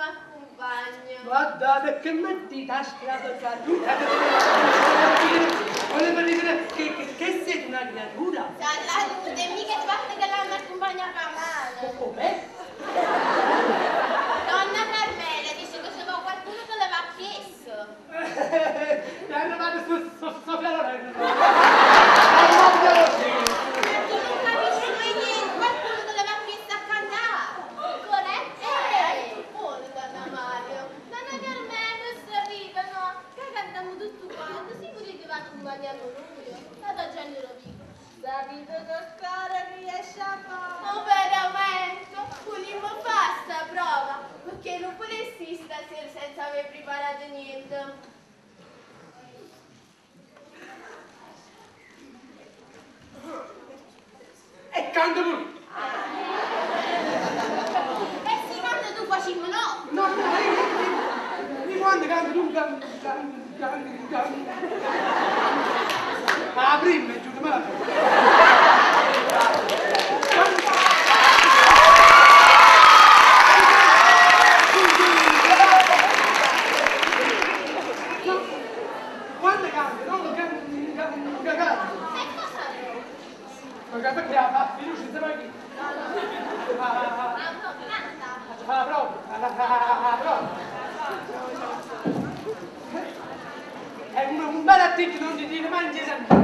M'accumpagna. Guardate che mettite a strada caduta. Volevo dire che siete una creatura. Salute, mica è fatto che l'hanno accompagnata a mano. Com'è? Donna Carmela dice che se va qualcuno che l'aveva chiesto. È arrivato su Sofia Loren. Ma tu non capisci mai niente, qualcuno che l'aveva chiesto a cantare. Corretto? Buono, donna Mario. Donna Carmela, sapete, no? Che cantiamo tutto quanto, si potete va accompagnando lui. Vado già lo dico. Sapete che ancora riesce a fare? Ma veramente, vogliamo fare sta prova, perché non volessi stasera senza aver preparato niente. E canto pure. E si canta tu facciamo no? No, no, io quando canto tu canto, canto, canto, canto. La prima è giù, ma la Quando canto, non canto, canto, canto. E cosa no? Ma perché la fiducia insieme a chi? Ah, no, canta. Faccio fare la prova, la prova. È un bel articolo, non ti dire mai niente.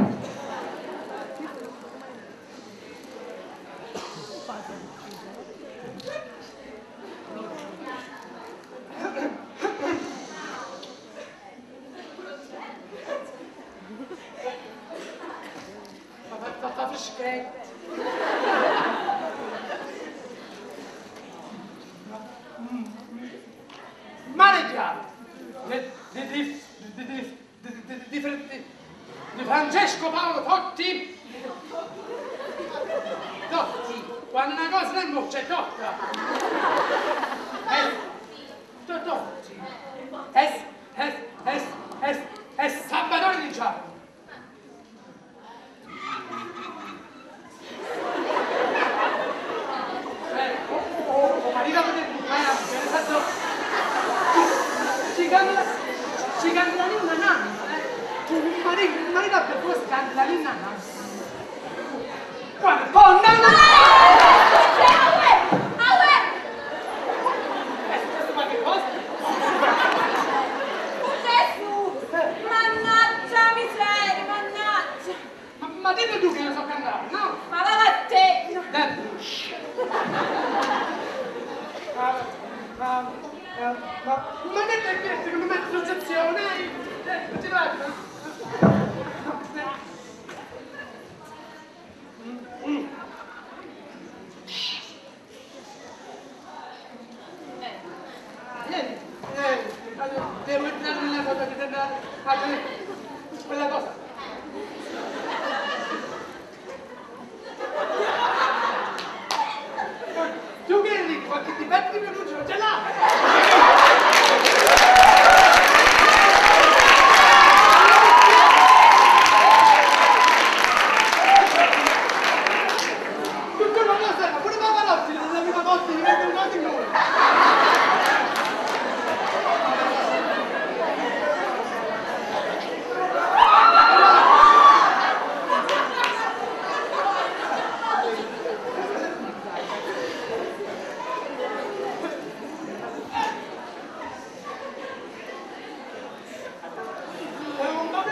Fa fischetto. Maneggiato di Francesco Paolo Totti. Totti, quando una cosa non è c'è Totta. Totti. Es, es, es, es, es Salvatore Di Giacomo. Ci canta la ninna nanna, eh? Un marito per questo canta la ninna nanna. Guarda, oh, nanna! È successo qualche cosa? Gesù! Mannaggia miseria, mannaggia! Ma dimmi tu che io so cantare, no? Ma va a te! Ma non è che mi metti soggezione? Continuate. Devo entrare nella cosa, quella cosa. Tu che lì, qualche difetto di pronuncia non ce l'ha! Tu non lo sai, ma pure Pavarotti nella prima volta diventa un cosa in noi! Un po'